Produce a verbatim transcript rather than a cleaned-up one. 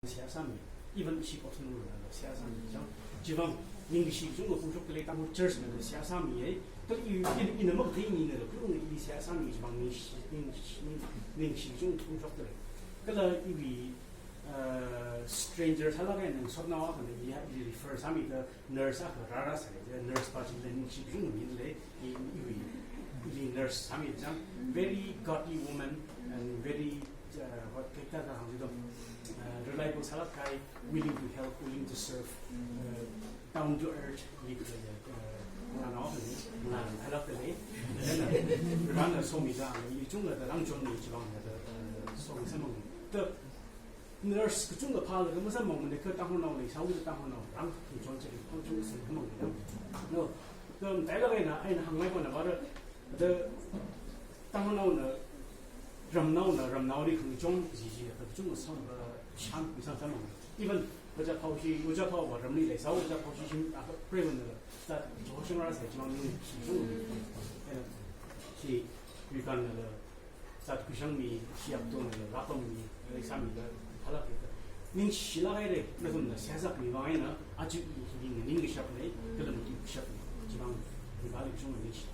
seihā sāmi, even ishi Kathmandu nala seihā sāmi chang. Chivang ningkashi kachungkha phongshokdalei, Tangkhul Church nala seihā sāmi ai. Kala i, i, ina makathei minala kachungkha ili seihā sāmi chivang ningshi, ningshi, ning, ningshi kachungkha phongshokdalei. Kala iwui, uh, stranger sālāk eina ngasotnao akhana i, i refer sāmida nurse akha rāra sāi, nurse pa chila ningshi kachungkha milei, i, iwui, ili nurse sāmi chang. Very godly woman and very, uh, what, kathāda hāngdalei, uh, reliable sālāk kahai, willing to help, willing to serve, uh, down to earth, li khalei, uh, nganao khalei, nganao khalāk khalei. Then, uh, rāna somida, i chungla da rāngchonmi chivang da, uh, somi samphang. The nurse kachungkha phālaga masamphangmana, kha Tangkhulnao leisāwui Tangkhulnao rāngchon chili, rāngchon sāmphangmana. No, the, matailāk eina, eina hāngmei kona vāra, the Tangkhulnaona, ramnaona, ramnaoli khangachon jiji, the kachungkha samphang, sham, misang samphang. Even Ojā Phao shi, Ojā Phao va ramli leisā, Ojā Phao shi shim, ah, preivana la, zat, joshang rāsai, chimang ningshi chung. Eh, shi, Wikan nala, zat kushangmi, shi apto nala, rāpammi, leisāmida, halak kita. Ningshilāk haira, nathumna seihā sāmi vang eina, aja i, i, ning, ningkashapna, kala matuikashapna, chivang, Wikan li chung ningshi.